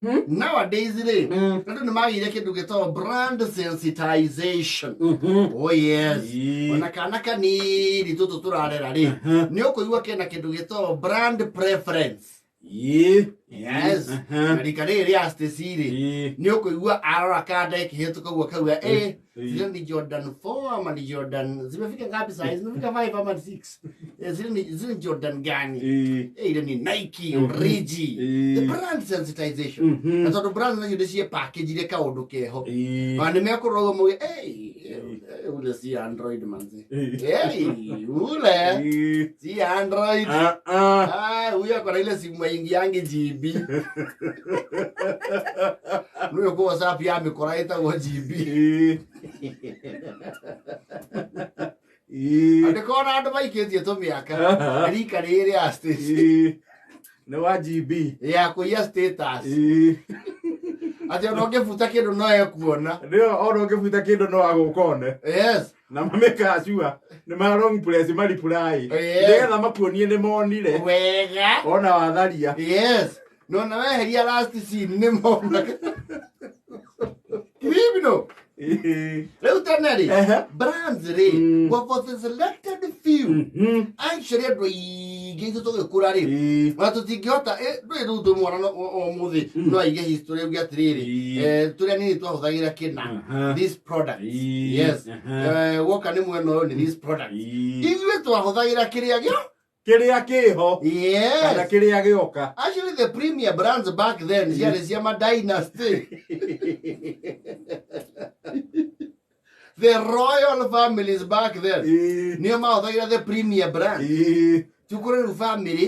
Nowadays rĩ, andũ nĩ magĩire kĩndũ gĩtagwo brand sensitization. Oh yes. Ona kana kanini tũtũ tũrarera rĩ, nĩ ũkũigua kena kĩndũ gĩtagwo brand preference. Yes. Na rika rĩrĩ rĩa Stacy rĩ, nĩ ũkũigua arora kanda ĩkĩhĩtũka ũguo akauga, eh, zile ni Jordan 4 ama ni Jordan zimefika ngapi saa hizi? Zimefika 5 ama ni 6? Eh, zile ni Jordan gani? Eh, ile ni Nike, Origi. The brand sensitization. Na tondũ brand nacio nĩ cie package iria kaũndũ keho. Ona nĩ mekũrora ũguo mauge, "Hey, eh, ule si Android manzi. Hey, ule si Android. Ah, huyu ako na ile simu aingiangi GB. Nĩwe kũ WhatsApp ya mĩkora ĩtagwo GB. Andĩkona andũ maikĩtie tũmĩaka rika rĩrĩ ya Stacy Nĩ wa GB. Ya kũiya status atĩ ona ũngĩbuta kĩndũ no ekuona. Nĩyo ona ũngĩbuta kĩndũ no agũkone. Na mamĩkaga sure nĩ ma long press maripuraĩ nĩgetha makuonie nĩ monire Wega. Ona watharia. Yes, no na weheria last scene nĩ mona criminal. Rĩu tene rĩ, brands rĩ were for the selected few. Actually andũ aingĩ ithuĩ tũgĩkũra rĩ, ona tũtingĩhota, ndũĩ rĩu twĩ mwana ũmũthĩ no aige history auge atĩrĩrĩ, tũrĩa nini twahũthagĩra kĩna, this product. Yes. Woka nĩ mwena ũyũ nĩ this product. Ithuĩ twahũthagĩra kĩrĩa gĩa Kĩrĩa kĩho kana kĩrĩa gĩoka. Actually the premier brands back then ciarĩ cia ma dynasty, the royal families back then, nĩo mahũthagĩra the premier brand. Tukũrĩ rĩu family,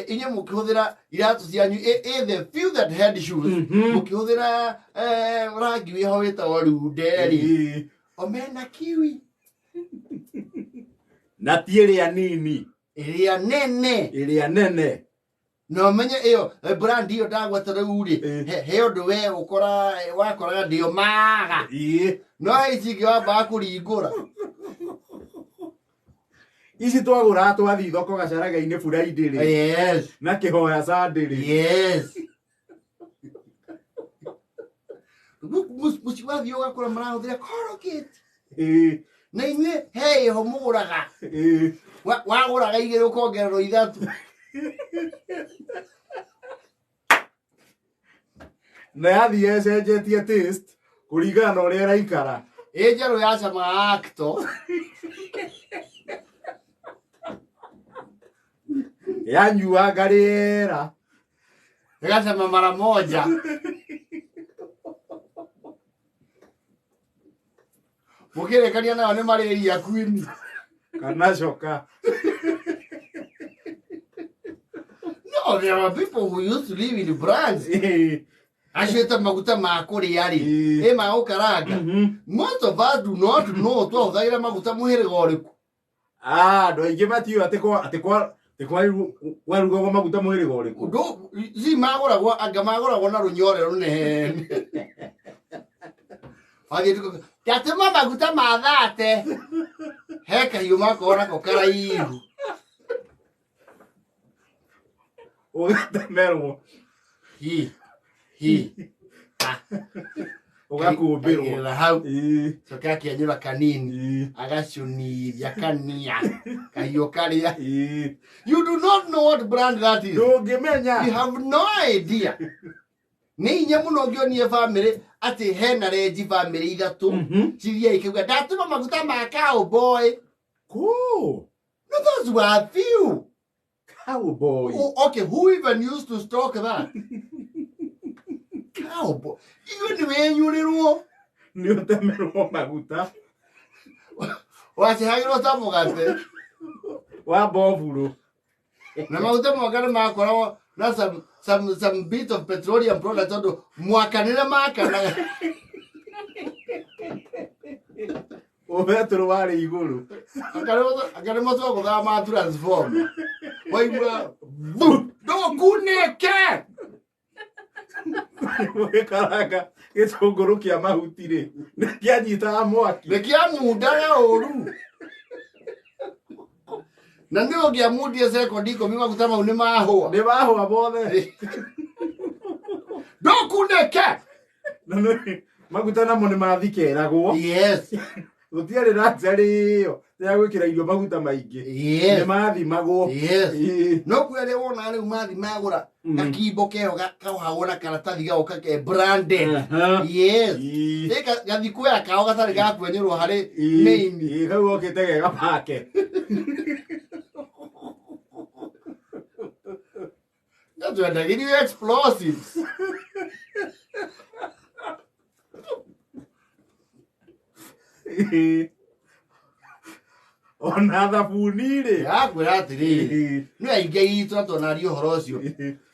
inyuĩ mũkĩhũthĩra iratũ cianyu, the few that had shoes, mũkĩhũthĩra rangi wĩho wĩtagwo runde rĩ, omena kiwi. Na ti ĩrĩa nini. Ĩrĩa nene. Ĩrĩa nene. Na ũmenye ĩyo, brand ĩyo ndagweta rĩu rĩ, he ũndũ we ũkora wakoraga ndĩo maga, no ici ingĩ wambaga kũringũra. Ici twagũraga twathiĩ thoko gacaraga-inĩ Friday rĩ, na kĩhoya Sunday rĩ. Yes. Mũciĩ wathiĩ ũgakora marahũthĩra Colgate. Na inyuĩ he ĩho mũgũraga. Wagũraga igĩrĩ ũkongererwo ithatũ. Na yathiĩ ĩcenjetie taste kũringana na ũrĩa ĩraikara. Ĩ njerũ yacamaga acto. Yanyuanga rĩera. Ĩgacama mara moja. Mũkĩrĩkania nayo nĩ malaria queen. Kana coka. No, there are people who used to live in brands. Acio ta maguta ma kũrĩa rĩ, ĩ ma gũkaranga. Most of us do not know twahũthagĩra maguta mũhĩrĩga ũrĩkũ. Ah, andũ aingĩ matiũĩ atĩ kwa kwarugagwo maguta mũhĩrĩga ũrĩkũ. Ndũ si magũragwo, anga magũragwo na rũnyore rũnene. Wathiĩ nduka, ndatũma maguta ma thate. He kahiũ makoragwo nako karaihu. Ũgatemerwo. Hi hi. Ũgakũmbĩrwo. Akaigĩrĩra hau. Coka akĩenyũra kanini. Agacunithia kania. Kahiũ karĩa. You do not know what brand that is. Ndũngĩmenya. You have no idea. Nĩ hinya mũno ũngĩonie family atĩ hena renji family ithatũ cithiaga ikauga ndatũma maguta ma cowboy. Kũ? No, those were few. Cowboy. Oh, okay, who even used to stock that? Cowboy. Iwe nĩ wenyũrĩrwo. Nĩ ũtemerwo maguta. Wacehagĩrwo ta mũgate. Wa mboburu. Na maguta mwaka nĩ makoragwo na some bit of petroleum product tondũ mwakanĩre makanaga. Ũbetũrũ warĩ igũrũ. Akarĩmo twagũthaga ma transform. Waigua bu ndũkunĩke. Ũgĩkaranga gĩtũngũrũ kĩa mahuti rĩ, nĩ kĩanyitaga mwaki. Nĩ kĩamundaga ũru. Na nĩ ũngĩamundie sekondi 10 maguta mau nĩ mahũa. Nĩ mahũa mothe. Ndũkunĩke. Mũkunĩke. Na maguta namo nĩ mathikeragwo. Yes. Gũtiarĩ luxury ĩyo ya gwĩkĩra irio maguta maingĩ. Yes. Nĩ mathimagwo. Yes. Ĩĩ. No kwĩ arĩa wonaga rĩu mathi magũra gakimbo keho kaohagwo na karatathi gagoka ke branded. Yes. Ĩĩ. Ĩ gathikuoya kao gatarĩ ga kwenyũrwo harĩ Ĩĩ. main. Ĩĩ, kau gokĩte ge gabake. Gatwendagĩrio explosives. Ĩĩ. Ona thabuni rĩ. Yakwĩra atĩrĩrĩ, Ĩĩ. nĩ aingĩ itũ na tuonaria ũhoro ũcio.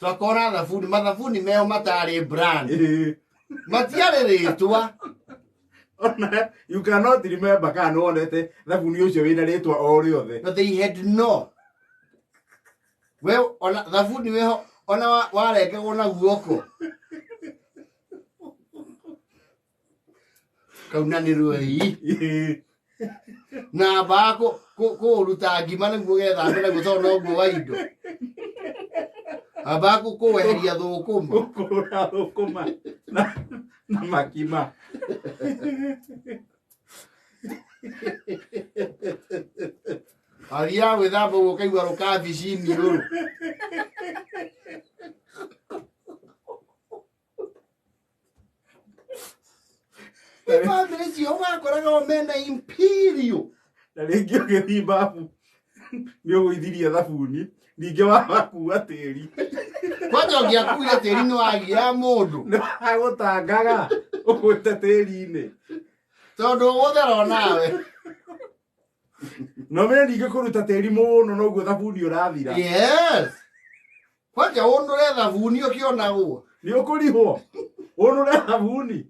Twakora thabuni, mathabuni meho matarĩ brand. Ĩĩ. Matiarĩ rĩtwa. Ona you cannot remember kana nĩ wonete thabuni ũcio wĩna rĩtwa o rĩothe. No they had no. We ona thabuni weho ona warengagwo na guoko. Kaunanĩrwo ii. Ĩĩ. Na ambaga kũũruta ngima nĩguo gethambe naguo tondũ noguo wa indo. Ambaga kũweheria thũkũma. Gũkũra thũkũma na makima. Athiaga gwĩthamba ũguo ũkaigua rũkabici iniũrũ. Nĩ bamĩrĩ cio wakoraga o mena imperial. Na rĩngĩ ũgĩthiĩ babu nĩ ũgũithirie thabuni ningĩ wawakua tĩri. Kwanja ũngĩakuire tĩri nĩ wagiaga mũndũ. Nĩ wagũtangaga ũgwĩte tĩri-inĩ. Tondũ ũgũthera onawe. No ũmenye ningĩ kũruta tĩri mũno noguo thabuni ũrathira. Yes. Kwanja ũnũre thabuni ũkĩonagwo. Nĩ ũkũrihwo ũnũre thabuni.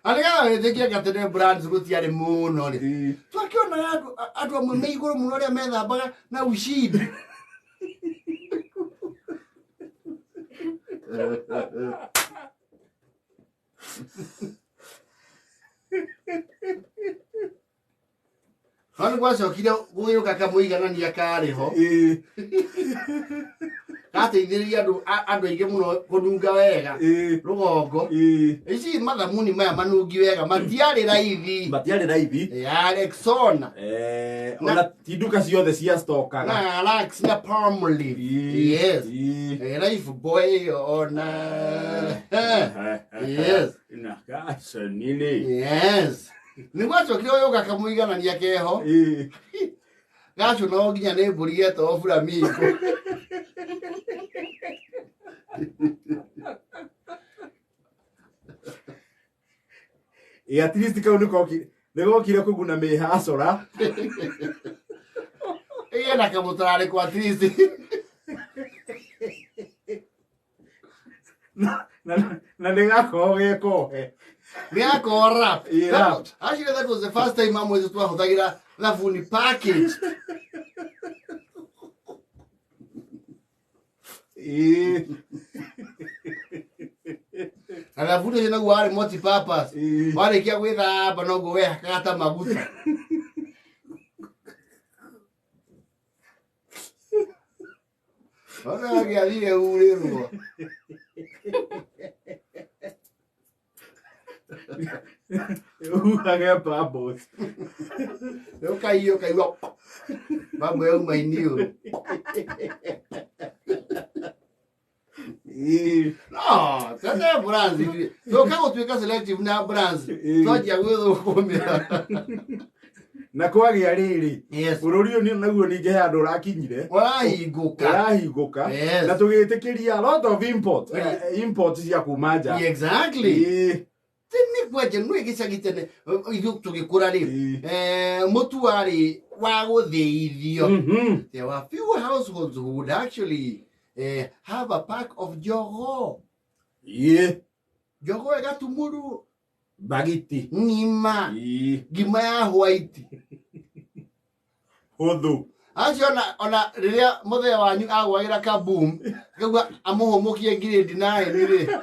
Na nĩgetha wĩtĩkie anga tene brands gũtiarĩ mũno rĩ. Ĩĩ. Twakĩonaga andũ amwe me igũrũ mũno arĩa methambaga na ushindi. No nĩ gwacokire gũgĩũka kamũiganania karĩ ho. Ĩĩ. Gateithĩrĩria andũ aingĩ mũno kũnunga wega. Ĩĩ. Rũgongo. Ĩĩ. Ici mathamuni maya manungi wega matiarĩ raithi. Matiarĩ raithi. Ya Rexona. Ona ti nduka ciothe cia stokaga. Na Lux na Palmolive. Ĩĩ. Yes. Ĩĩ. Life boy ona. Yes. Na gaconini. Yes. Nĩ gwacokire ũyũ gakamũiganania keho. Ĩĩ. Gacũnagwo nginya nĩ mbũri getagwo flamingo. Ĩĩ, at least kau nĩ gokire kũguna mĩhacora. Ĩgĩe na kamũtararĩko at least. Na nĩ gakoragwo ge kohe. Nĩ gakoragwo wrapped. Ĩĩ, wrapped. Actually, that was the first time amwe itũ twahũthagĩra thabuni package. Ĩĩ. Na thabuni ũcio naguo warĩ multi purpose. Ĩĩ. Warĩkia gwĩthamba noguo wehakaga ta maguta. Ona agĩathire urĩrwo. Ũhuhage bubbles. Ũkaiyũ ũkaigua bamwe yauma iniũrũ. Ĩĩ. No, tene brands. Tũka gũtuĩka selective na brands. Ĩĩ. Twanjia gwĩthũkũmĩra. Na kwagĩa rĩrĩ. Yes. Bũrũri ũyũ naguo ningĩ he handũ ũrakinyire. Ũrahingũka. Ũrahingũka. Yes. Na tũgĩtĩkĩria a lot of import. Import cia kuma nja. Exactly. Ĩĩ. Tene kwanja nĩ gĩcagi tene ithuĩ tũgĩkũra rĩ. Ĩĩ. Mũtu warĩ wa gũthĩithio. There were few households who would actually have a pack of jogoo. Ĩĩ. Jogoo ĩgatumũrwo Bagiti. ng'ima. Ĩĩ. Ngima ya white. Hũthũ. Acio ona rĩrĩa mũthee wanyu agwagĩra kaboom, akauga amũhũmũkie grade 9 rĩ.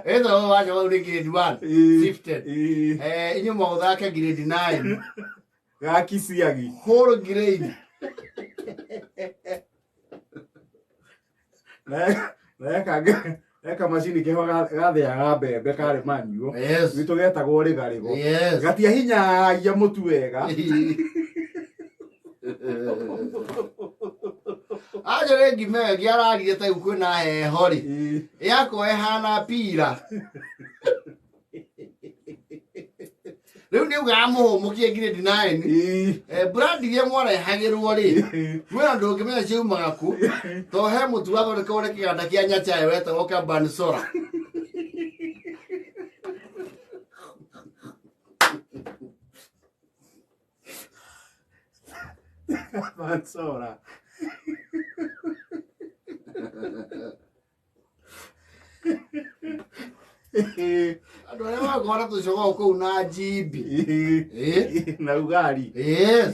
Ĩtagwo wa jogoo nĩ grade 1 sifted. Inyuĩ mũgũthake grade 9 Gakiciagi. Whole grain. Na kamacini keho gathĩaga mbembe karĩ manual. Yes. Gwitũ getagwo rĩgarĩgo. Yes. Gatiahinyagia mũtu wega. Ajo rĩ ngima ĩyo ĩngĩ ararire ta rĩu kwĩna heho rĩ, yakorwo ĩhana pira. Rĩu nĩ ugaga mũhũmũkie grade 9. Brand iria mwarehagĩrwo rĩ, mwĩna ndũngĩmenya ciaumaga kũ, to he mũtu wathondekagwo nĩ kĩganda kĩa Nyachae wetagwo Kabansora. Kabansora. Andũ arĩa makoragwo na tũcogoo kũu na njimbi. Na ugali. Yes.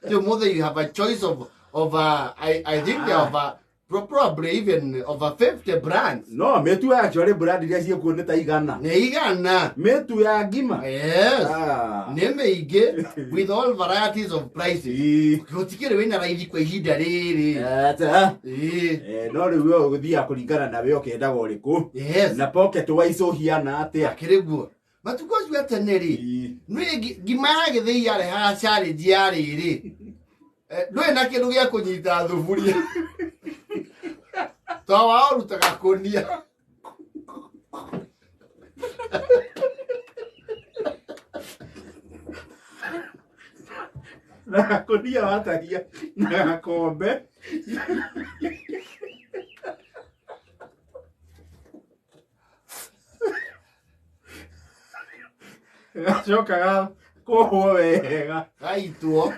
So mother, you have a choice of I think they have probably even over 50 brands. No, mĩtu actually brand iria ciĩkuo nĩ ta igana. Nĩ igana. Mĩtu ya ngima. Yes. Ah. Nĩ mĩingĩ with all varieties of prices. Gũtikĩrĩ wĩna raithi kwa ihinda rĩrĩ. Ata. Ĩĩ. No rĩu we ũgũthiaga kũringana na we ũkĩendaga ũrĩkũ. Yes. Na pocket wise ũhiana atĩa. Akĩrĩ guo. Matukũ acio a tene rĩ, nĩ ngima ya gĩthĩi yarehaga challenge ya rĩrĩ. Ndũrĩ na kĩndũ gĩa kũnyita thuburia. To wao ũrutaga kũnia. Na gakũnia watagia na gakombe. Gacoka gakohwo wega. Gaitwo.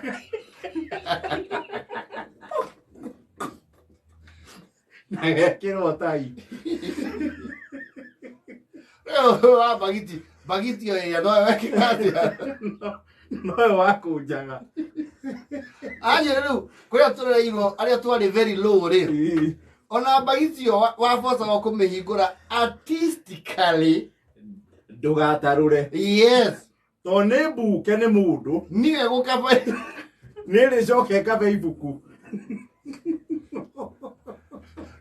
Na gekĩrwo tai. Rĩu wa bagiti, bagiti o ĩrĩa noyo wekĩka atĩa? Noyo wakũnjaga. Anjĩre rĩu kũrĩa tũrereirwo arĩa twarĩ very low rĩ. Ona bagiti ĩyo wabocaga kũmĩhingũra artistically. Ndũgatarũre. Yes. To nĩ mbuke nĩ mũndũ. Niwe gũkaba. Nĩ rĩcoke ĩkabe ibuku.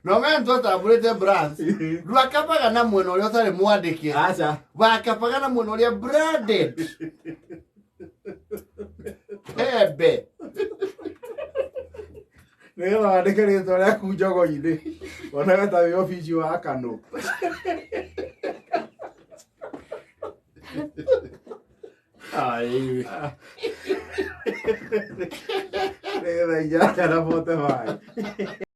No mena twatambũrĩte brands. Ndwakabaga na mwena ũrĩa ũtarĩ mwandĩke. Aca. Wakabaga na mwena ũrĩa branded. Pembe. Nĩgetha wandĩke rĩtwa rĩaku njogo-inĩ. Wonaga ta wĩ obici wa Kano. Ai. Nĩgetha inyanya na 45.